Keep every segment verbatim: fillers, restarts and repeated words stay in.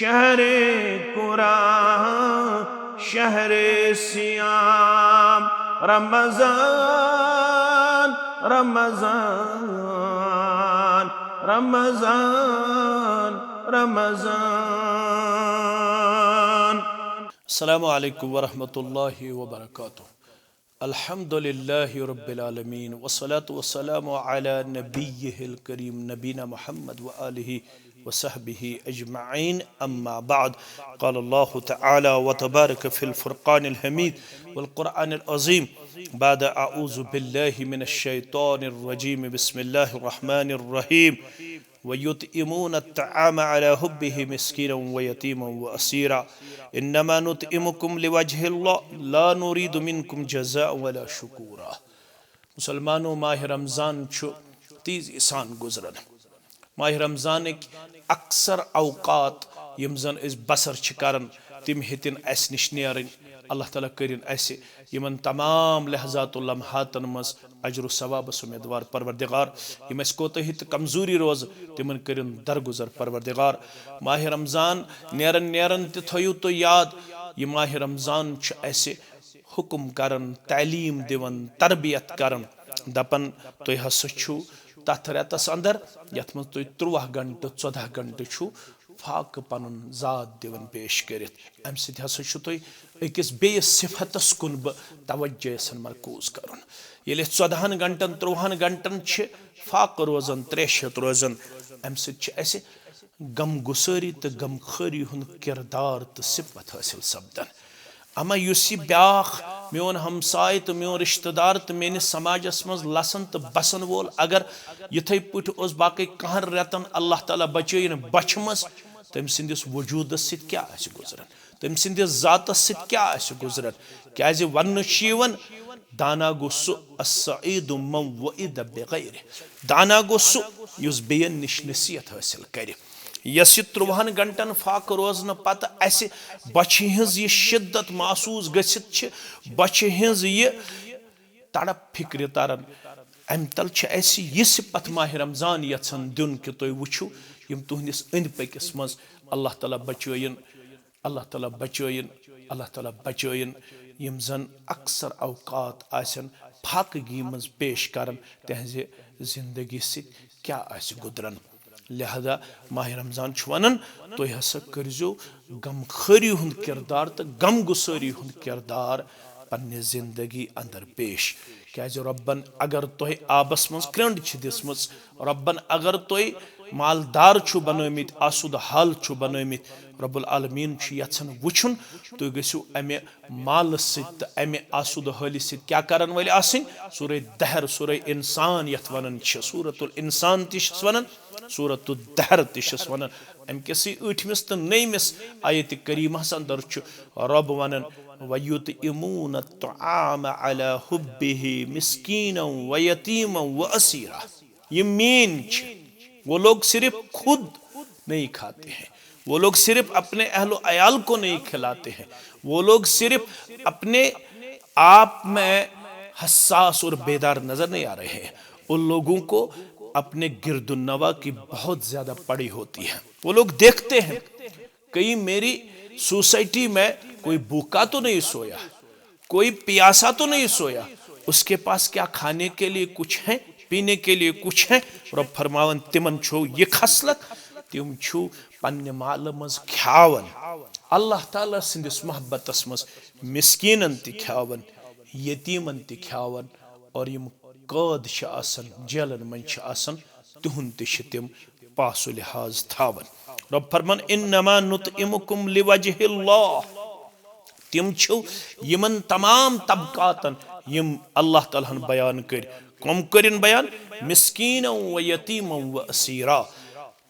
شهر قرآن، شهر صيام، رمضان، رمضان، رمضان، رمضان. السلام عليكم ورحمة الله وبركاته. الحمد لله رب العالمين، والصلاة والسلام على نبيه الكريم نبينا محمد وآله وصحبه أجمعين. أما بعد، قال الله تعالى وتبارك في الفرقان الحميد والقرآن العظيم بعد أعوذ بالله من الشيطان الرجيم، بسم الله الرحمن الرحيم. ويطعمون الطعام على حبه مسكينا ويتيما وأسيرا. إنما نطعمكم لوجه الله لا نريد منكم جزاء ولا شكورا. مسلمانو، ماہ رمضان چھُ تیزی سان گزران۔ ماہ رمضانٕکۍ اکثر اوقات یِم زن أسۍ بسر چھِ کران، تِم ہیٚتِن اسہِ نِش نیرٕنۍ۔ اللہ تعالیٰ کٔرِن اسہِ یِمن تمام لحظات و لمحاتن منٛز اجر و ثوابس امیدوار۔ پروردگار، یِم اسہِ کوتاہی تہٕ کمزوری روزٕ، تِمن کٔرِن درگزر۔ پروردگار، ماہ رمضان نیرن نیرن تہِ تھٲیِو تُہۍ یاد، یہِ ماہ رمضان چھُ اسہِ حکم کران، تعلیٖم دِوان، تربیت کران، دپان، تُہۍ ہسا چھِو تتھ رٮ۪تس اندر یتھ منٛز تُہۍ تُرٛواہ گھنٹہٕ، ژۄداہ گھنٹہٕ چھِو، فاقہٕ پنُن ذات دِوان پیش کٔرِتھ۔ امہِ سۭتۍ ہسا چھِو تُہۍ أکِس بیٚیِس صفتس کُن بہٕ توجہ یژھان مرکوز کرُن۔ ییٚلہِ أسۍ ژۄدہن گھنٹن، تُرٛواہن گھنٹن چھِ فاقہٕ روزان، تریشہِ ہیوٚت روزان، امہِ سۭتۍ چھِ اسہِ غم گسٲری تہٕ غم خٲری ہُنٛد کردار تہٕ صفت حٲصِل سپدان۔ اما یُس یہِ بیٛاکھ میون ہمساے تہٕ میون رشتہٕ دار تہٕ میٲنِس سماجس منٛز لسن تہٕ بسن وول، اگر یِتھے پٲٹھۍ اوس باقٕے کہن رٮ۪تن اللہ تعالیٰ بچٲیِن بۄچھِ منٛز، تٔمۍ سٕنٛدِس وجوٗدس سۭتۍ کیٛاہ آسہِ گُزران، تٔمۍ سٕنٛدِس ذاتس سۭتۍ کیٛاہ آسہِ گُزران؟ کیٛازِ وننہٕ چھُ یِوان، دانا گوٚو سُہ، السعید من وعد بغیرہ۔ دانا گوٚو سُہ یُس بیٚین نِش نصیحت حٲصِل کرِ۔ یۄس یہِ تُرٛواہن گھنٹن فاقہٕ روزنہٕ پتہٕ اسہِ بۄچھِ ہٕنٛز یہِ شدت محسوٗس گٔژھِتھ چھِ، بۄچھِ ہٕنٛز یہِ تڑپ فکرِ تران، امہِ تل چھِ اسہِ یہِ صفت ماہ رمضان یژھان دیُن کہِ تُہۍ وٕچھِو، یِم تُہنٛدِس أنٛدۍ پٔکِس منٛز اللہ تعالیٰ بچٲیِن، اللہ تعالیٰ بچٲیِن، اللہ تعالیٰ بچٲیِن، یِم زن اکثر اوقات آسن فاقگی منٛز پیش کران، تہنٛزِ زندگی سۭتۍ کیٛاہ آسہِ گُزران۔ لہذا ماہ رمضان چھُ ونان، تُہۍ ہسا کٔرزیو غم خٲری ہُنٛد کردار تہٕ غم گسٲری ہُنٛد کردار پننہِ زندگی اندر پیش۔ کیازِ رۄبن اگر تۄہہِ آبس منٛز کرٛنٛڈ چھِ دِژمٕژ، رۄبن اگر تۄہہِ مالدار چھُ بنٲومٕتۍ، آسودٕ حال چھُ بنٲومٕتۍ، رب العالمین چھُ یژھان وٕچھُن، تُہۍ گٔژھِو امہِ مالہٕ سۭتۍ تہٕ امہِ آسودٕ حٲلی سۭتۍ کیٛاہ کرن وٲلۍ آسٕنۍ؟ سورہ دہر، سورہ انسان یتھ ونان چھِ، سورۃ الانسان تہِ چھِس ونان، سورۃ الدہر تہِ چھِس ونان۔ امہِ کِسٕے ٲٹھمِس تہٕ نٔیمِس آیتِ کریمہس اندر چھُ رب ونان، وَيُطْعِمُونَ الطَّعَامَ عَلَىٰ حُبِّهِ مِسْكِينًا وَيَتِيمًا وَأَسِيرًا۔ یہ مین چھ، وہ لوگ صرف خود نہیں کھاتے ہیں، وہ لوگ صرف اپنے اہل و عیال کو نہیں کھلاتے ہیں، وہ لوگ صرف اپنے آپ میں حساس اور بیدار نظر نہیں آ رہے ہیں، ان لوگوں کو اپنے گرد و نواح کی بہت زیادہ پڑی ہوتی ہے۔ وہ لوگ دیکھتے ہیں، کہیں میری سوسائٹی میں کوئی بھوکا تو نہیں سویا، کوئی پیاسا تو نہیں سویا، اس کے پاس کیا کھانے کے لیے کچھ ہے، پینے کے لیے کچھ ہے؟ رب فرماوان، تمن چھو یہ خصلت، تم چھو پننہِ مالہٕ منٛز کھیاوان، اللہ تعالیٰ سٕنٛدِس محبتس منٛز مسکیٖنن تہِ کھیاوان، یتیٖمن تہِ کھیاوان، اور یِم قٲد چھِ آسان، جیلن منٛز چھِ آسان، تِہُنٛد تہِ چھِ تِم پاس و لحاظ تھاوان۔ رب فرمان، انما نطعمکم لوجہ اللہ۔ تِم چھِ یِمن تمام طبقاتن، یِم اللہ تعالیٰ ہن بیان کٔرۍ۔ کم کٔرِن بیان؟ مسکینا و یتیما و اسیرا۔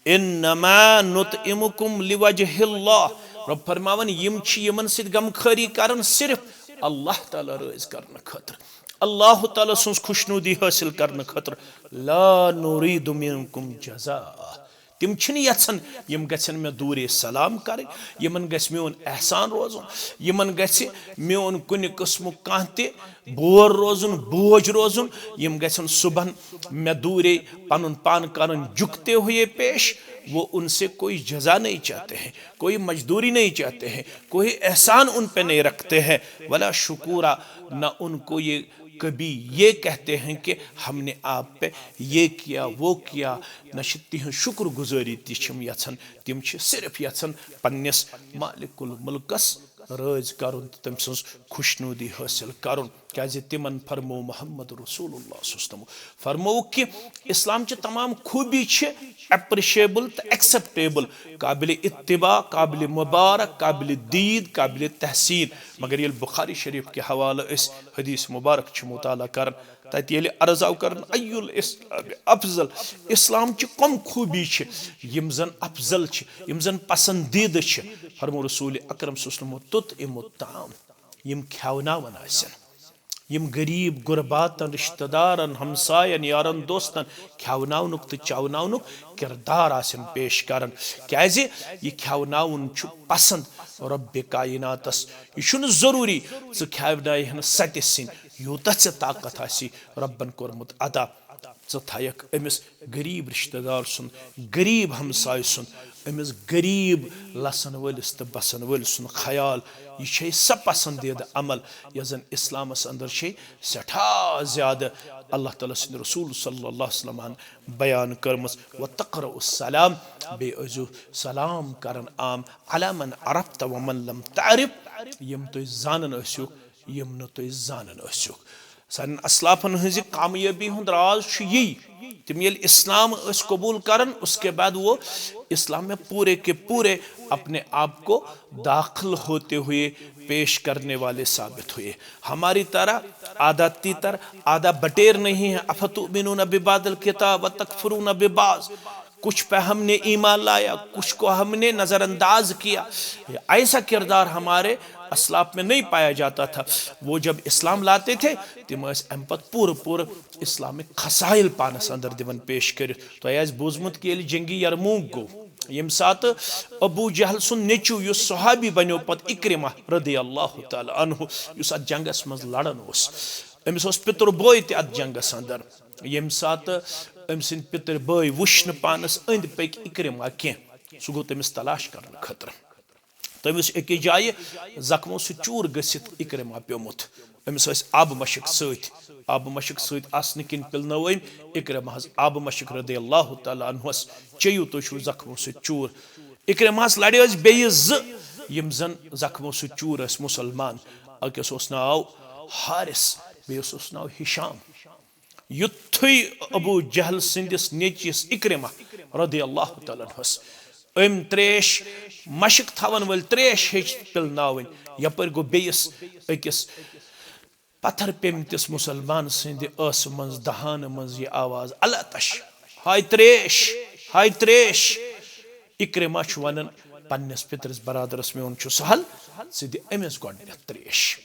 انما نطعمکم لوجہ اللہ۔ رب فرماوان، یِم چھِ یِمن سۭتۍ غم خٲری کران صرف اللہ تعالیٰ رٲضۍ کرنہٕ خٲطرٕ، اللہ تعالیٰ سٕنٛز خۄشنودی حٲصِل کرنہٕ خٲطرٕ۔ لا نرید منکم جزاء۔ تِم چھِنہٕ یژھان یِم گژھن مےٚ دوٗرے سلام کرٕنۍ، یِمن گژھِ میون احسان روزُن، یِمن گژھِ میون کُنہِ قٕسمُک کانٛہہ تہِ بور روزُن، بوجھ روزُن، یِم گژھن صبحن مےٚ دوٗرے پنُن پان کرُن جھکتے ہوئے پیش۔ وہ ان سے کوئی جزا نہیں چاہتے ہیں، کوئی مزدوری نہیں چاہتے ہیں، کوئی احسان ان پہ نہیں رکھتے ہیں۔ ولا شکورا، نہ ان کو یہ کبھی یہ کہتے ہیں کہ ہم نے آپ پہ یہ کیا، وہ کیا، نہ چھِ تِہنٛز شُکر گُزٲری تہِ چھِم یَژھان۔ تِم چھِ صرف یَژھان پننِس مالک الملکس رٲضۍ کرُن تہٕ تٔمۍ سٕنٛز خۄشنودی حٲصِل کرُن، کیازِ تِمن فرموو محمد رسول اللہ صلی اللہ علیہ وسلم، فرموو کہ اسلام چہِ تمام خوٗبی چھِ appreciable تہٕ acceptable، قابل اتباع، قابل مبارک، قابل دید، قابل تحسین۔ مگر ییٚلہِ بخاری شریف کہِ حوالہٕ أسۍ حدیث مبارک چھِ مطالعہ کران، تتہِ ییٚلہِ عرض آو کرنہٕ، "ای الاسلام افضل"، اسلام چہِ کم خوٗبی چھِ، یِم زن افضل چھِ، یِم زن پسندیدٕ چھِ؟ فرموو رسول اکرم صلی اللہ علیہ وسلم، "تطعم الطعام"، یِم کھیاوناوان آسن، یِم غریب غرباتن، رشتہٕ دارن، ہمساین، یارن دوستن کھیاوناونُک تہٕ چاوناونُک کردار آسن پیش کران، کیازِ یہِ کھیاوناوُن چھُ پسند رب کائناتس۔ یہِ چھُنہٕ ضروٗری ژٕ کھیاوناوہن ستہِ سِنۍ، یوٗتاہ ژےٚ طاقت آسی رۄبن کوٚرمُت عطا۔ ژٕ تھایکھ أمِس غریٖب رِشتہٕ دار سُنٛد، غریٖب ہمسایہِ سُنٛد، أمِس غریٖب لَسن وٲلِس تہٕ بَسن وٲلِس سُنٛد خیال۔ یہِ چھے سۄ پسندیدٕ عمل یۄس زن اِسلامس اندر چھے سٮ۪ٹھاہ زیادٕ اللہ تعالیٰ سٕنٛدِ رسول صلی اللہ علیہ وسلمن بیان کٔرمٕژ۔ "وتقرأ السلام"، بیٚیہِ ٲسۍزیو سلام کران عام، "علی من عرفت ومن لم تعرف"، یِم تُہۍ زانان ٲسِو، یِم نہٕ تُہۍ زانان ٲسِو۔ سانٮ۪ن اسلافن ہٕنٛزِ کامیٲبی ہُنٛد راز چھُ یی، تِم ییٚلہِ اسلام ٲسۍ قبوٗل کران، اس کے بعد وہ اسلام میں پورے کے پورے اپنے آپ کو داخل ہوتے ہوئے پیش کرنے والے ثابت ہوئے۔ ہماری طرح آدھا تیتر، آدھا بٹیر نہیں ہے۔ "افتؤمنون ببعض الکتاب وتکفرون ببعض"، کچھ پہ ہم نے ایمان لایا، کچھ کو ہم نے نظر انداز کیا۔ ایسا کردار ہمارے اسلاف میں نہیں پایا جاتا تھا۔ وہ جب اسلام لاتے تھے، تِم ٲسۍ اَمہِ پتہٕ پوٗرٕ پوٗرٕ اسلامٕکۍ خصائل پانس اندر دِوان پیش کٔرِتھ۔ تۄہہِ آسہِ بوٗزمُت کہِ ییٚلہِ جنگِ یرموٗک گوٚو، ییٚمہِ ساتہٕ ابو جہل سُنٛد نیٚچوٗ، یُس صحابی بنیو پتہٕ، اکرمہ رضی اللہ تعالیٰ عنہ، یُس اتھ جنگس منٛز لڑان اوس، أمِس اوس پِتُر بوے تہِ اتھ جنگس اندر۔ ییٚمہِ ساتہٕ أمۍ سٕنٛدۍ پِتٕرۍ بٲے وٕچھ نہٕ پانس أنٛدۍ پٔکۍ اکرمہ کینٛہہ، سُہ گوٚو تٔمِس تلاش کرنہٕ خٲطرٕ۔ تٔمِس أکِس جایہِ زخمو سۭتۍ چوٗر گٔژھِتھ اکرمہ پیوٚمُت۔ أمِس ٲسۍ آبہٕ مشک سۭتۍ۔ آبہٕ مشک سۭتۍ آسنہٕ کِنۍ پِلنٲو أمۍ اکرمہس آبہٕ مشک رضی اللہ تعالیٰ عنہس۔ "چیٚیِو تُہۍ چھِو زخمو سۭتۍ چوٗر۔" اکرمہس لڑِ ٲسۍ بیٚیہِ زٕ، یِم زن زخمو سۭتۍ چوٗر ٲسۍ مُسلمان۔ أکِس اوس ناو حارث، بیٚیِس اوس ناو ہشام۔ یُتھُے ابو جہل سٕنٛدِس نیٚچوِس اکرمہ رضی اللہ تعالیٰ عنہس أمۍ تریش، مشک تھاون وٲلۍ تریش ہیٚچ پِلناوٕنۍ، یپٲرۍ گوٚو بیٚیِس أکِس پتھر پیٚمتِس مُسلمان سٕنٛدِ ٲسہٕ منٛز، دہانہٕ منٛز یہِ آواز، "العطش، ہاے تریش، ہاے تریش۔" اکرمہ چھُ ونان پننِس پِترِس برادرس، "میون چھُ سہل، ژٕ دِ أمِس گۄڈٕنٮ۪تھ تریش۔"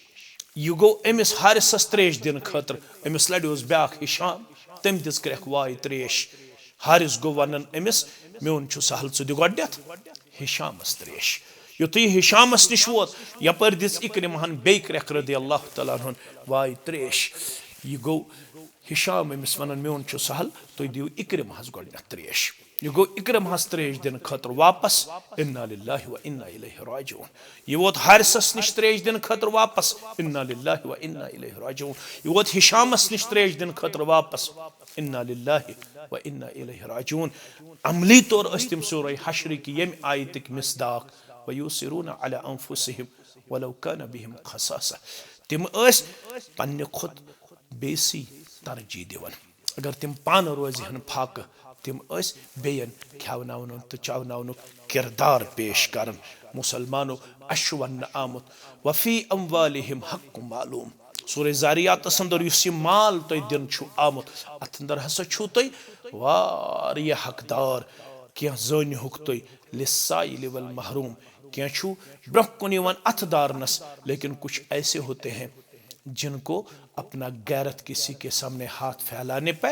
یہِ گوٚو أمِس حارثس تریش دِنہٕ خٲطرٕ، أمِس لڑِ اوس بیٛاکھ ہشام، تٔمۍ دِژ کرٛٮ۪کھ، "واے تریش۔" حارث گوٚو ونان أمِس، "میون چھُ سہل، ژٕ دِ گۄڈٕنٮ۪تھ ہشامس تریش۔" یُتھُے یہِ ہشامس نِش ووت، یپٲرۍ دِژ اکرمہن بیٚیہِ کرٛٮ۪کھ رضی اللہ تعالیٰ عنہن، "واے تریش۔" یہِ گوٚو ہشام أمِس ونان، "میون چھُ سہل، تُہۍ دِیِو اکرمہس گۄڈٕنٮ۪تھ تریش۔" یہِ گوٚو اکرمہس تریش دِنہٕ خٲطرٕ واپس، "انا للہ و انا الیہ راجعون۔" یہِ ووت حارثس نِش تریش دِنہٕ خٲطرٕ واپس، "انا للہ و انا الیہ راجعون۔" یہِ ووت ہشامس نِش تریش دِنہٕ خٲطرٕ واپس، "انا للہ و انا الیہ راجعون۔" عملی طور ٲسۍ تِم سورہ حشرٕکۍ ییٚمہِ آیتٕکۍ مصداق، "ویؤثرون علی انفسہم ولو کان بہم خصاصہ۔" تِم ٲسۍ پننہِ کھۄتہٕ بیٚیِسٕے ترجیح دِوان۔ اگر تِم پانہٕ روزِ ہن فاقہٕ، تِم ٲسۍ بیٚین کھیاوناونُک تہٕ چاوناونُک کردار پیش کران۔ مسلمانو، اسہِ چھُ وننہٕ آمُت، "وفی اموالہم حق معلوم۔" سورہ ذاریاتس اندر یُس یہِ مال تۄہہِ دِنہٕ چھُ آمُت، اتھ اندر ہسا چھُو تُہۍ واریاہ حقدار۔ کینٛہہ زٲنِہُکھ تُہۍ، للسائل والمحروم، کینٛہہ چھُو برونٛہہ کُن یِوان اتھٕ دارنس، لیکن کچھ ایسے ہوتے ہیں جن کو اپنا غیرت کسی کے سامنے ہاتھ پھیلانے پہ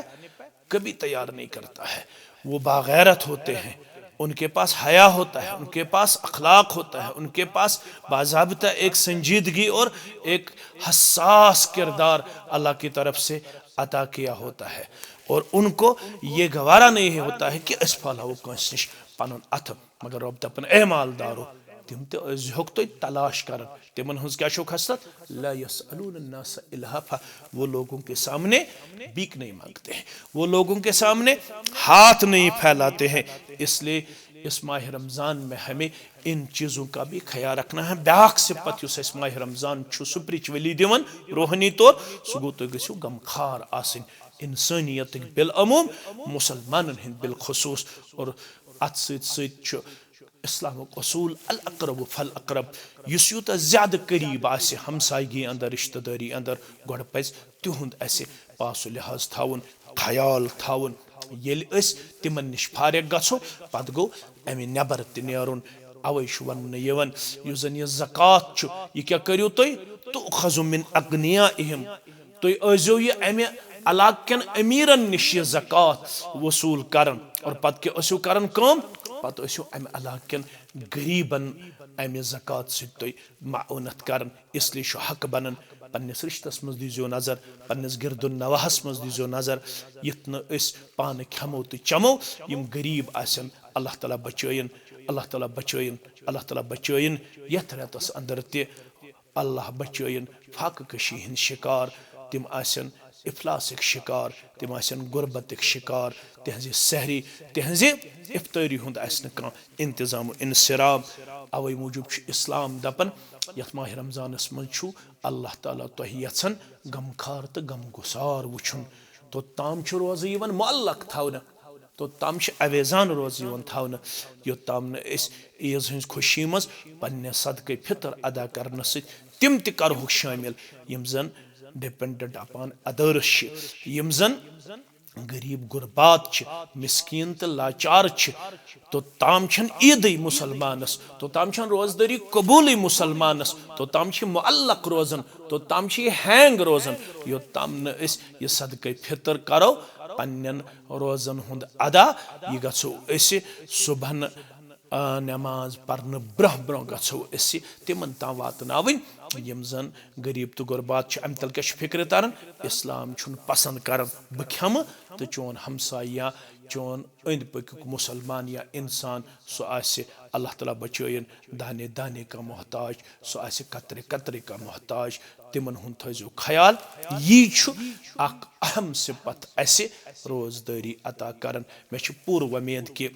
کبھی تیار نہیں کرتا ہے۔ وہ باغیرت ہوتے ہیں، ان کے پاس حیا ہوتا ہے، ان کے پاس اخلاق ہوتا ہے، ان کے پاس باضابطہ ایک سنجیدگی اور ایک حساس کردار اللہ کی طرف سے عطا کیا ہوتا ہے۔ اور ان کو یہ گوارا نہیں ہوتا ہے کہ أسۍ پھہلاوو کٲنٛسہِ نِش پنُن اَتھٕ۔ مگر رۄب دَپان، اے مالدارو، تِم تہِ ٲسۍزِہوکھ تُہۍ تلاش کران۔ تِمن ہٕنٛز کیٛاہ چھو خصلت؟ لا یسألون الناس الحافا۔ وہ لوگوں کے سامنے بھیک نہیں مانگتے ہیں، وہ لوگوں کے سامنے ہاتھ نہیں پھیلاتے ہیں۔ اس لیے اس ماہ رمضان میں ہمیں ان چیزوں کا بھی خیال رکھنا ہے۔ بیٛاکھ صفت یُس اَسہِ ماہ رمضان چھُ spiritually دِوان، روحٲنی طور، سُہ گوٚو تُہۍ گٔژھِو غمخار آسٕنۍ، انسٲنیتٕکۍ بالعموم، مسلمانن ہٕنٛدۍ بالخصوص۔ اور اتھ سۭتۍ سۭتۍ چھُ اسلامُک اصوٗل الاقرب فالاقرب، یُس یوٗتاہ زیادٕ قریب آسہِ ہمسایگی اندر، رشتہٕ دٲری اندر، گۄڈٕ پزِ تِہُنٛد اسہِ پاس و لحاظ تھاوُن، خیال تھاوُن۔ ییٚلہِ أسۍ تِمن نِش فارغ گژھو، پتہٕ گوٚو امہِ نٮ۪بر تہِ نیرُن۔ اوے چھُ وننہٕ یِوان، یُس زن یہِ زکوٰۃ چھُ، یہِ کیٛاہ کٔرِو تُہۍ؟ تُؤخذ من اغنیائہم۔ تُہۍ ٲسۍزیو یہِ امہِ علاقہٕ کٮ۪ن امیٖرن نِش یہِ زکوٰۃ وصوٗل کران، اور پتہٕ کیٛاہ ٲسِو کران کٲم؟ پتہٕ ٲسِو امہِ علاقہٕ کٮ۪ن غریٖبن امہِ زکوٰۃ سۭتۍ تُہۍ معاونت کران۔ اس لیے چھُ حق بنان، پننِس رشتس منٛز دیٖزیو نظر، پننِس گرد و نواحس منٛز دیٖزیو نظر، یُتھ نہٕ أسۍ پانہٕ کھٮ۪مو تہٕ چٮ۪مو، یِم غریٖب آسن، اللہ تعالیٰ بچٲیِن، اللہ تعالیٰ بچٲیِن، اللہ تعالیٰ بچٲیِن یتھ رٮ۪تس اندر تہِ۔ اللہ بچٲیِن فاقہٕ کشی ہٕنٛدۍ شکار، تِم آسن افلاسٕکۍ شکار، تِم آسن غربتٕکۍ شکار، تِہنٛزِ سحری، تِہنٛزِ افطٲری ہُنٛد آسہِ نہٕ کانٛہہ انتظام و انصرام۔ اوے موٗجوٗب چھُ اسلام دپان، یتھ ماہ رمضانس منٛز چھُ اللہ تعالیٰ تۄہہِ یژھان غمخار تہٕ غمگسار وٕچھُن۔ توٚتام چھُ روزٕ یِوان معلق تھاونہٕ، توٚتام چھِ اویزان روزٕ یِوان تھاونہٕ، یوٚتام نہٕ أسۍ عیٖذ ہٕنٛز خوشی منٛز پننہِ صدقے فطر ادا کرنہٕ سۭتۍ تِم تہِ کرہوکھ شٲمِل، یِم زن dependent upon others چھِ، یِم زن غریب غربات چھِ، مسکین تہٕ لاچار چھِ۔ توٚتام چھَنہٕ عیٖدٕے مُسلمانس، توٚتام چھَنہٕ روزدٲری قبوٗلٕے مُسلمانس، توٚتام چھِ معلق روزان، توٚتام چھِ یہِ hang روزان، یوٚتام نہٕ أسۍ یہِ صدقے فطر کرو پننٮ۪ن روزن ہُنٛد ادا۔ یہِ گژھو أسۍ صبحن، آ، نماز پرنہٕ برونٛہہ برونٛہہ گژھو أسۍ تِمن تام واتناوٕنۍ، یِم زن غریب تہٕ غربات چھِ۔ امہِ تل کیٛاہ چھُ فکرِ تران؟ اسلام چھُنہٕ پسند کران بہٕ کھٮ۪مہٕ تہٕ چون ہمسایہِ یا چون أنٛدۍ پٔکیُک مُسلمان یا اِنسان، سُہ آسہِ، اللہ تعالیٰ بچٲیِن، دانے دانے کا محتاج، سُہ آسہِ قطرے قطرے کا محتاج۔ تِمن ہُنٛد تھٲیزیو خیال۔ یی چھُ اکھ اہم صفت اَسہِ روزدٲری عطا کران۔ مےٚ چھِ پوٗرٕ وۄمید کہِ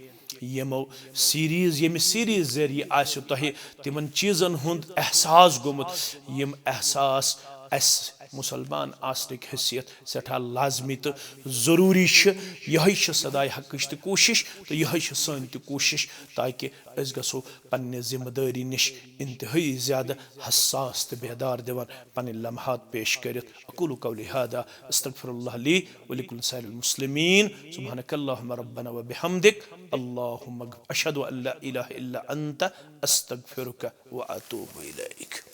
یِمو series، ییٚمہِ series ذٔریعہٕ آسہِ تۄہہِ تِمن چیٖزن ہُنٛد احساس گوٚمُت، یِم احساس اَسہِ مُسلمان آسنٕکۍ حیثیت سٮ۪ٹھاہ لازمی تہٕ ضروٗری چھِ۔ یِہوٚے چھِ صداے حقٕچ تہِ کوٗشِش تہٕ یِہوٚے چھِ سٲنۍ تہِ کوٗشِش، تاکہِ أسۍ گژھو پننہِ ذمہٕ دٲری نِش انتہٲیی زیادٕ حساس تہٕ بیدار دِوان پنٕنۍ لمحات پیش کٔرِتھ۔ أقول قولي هذا، أستغفر الله لي ولكل سائر المسلمين۔ سبحانك اللهم ربنا وبحمدك، اللهم أشهد أن لا إله إلا أنت، أستغفرك وأتوب إليك۔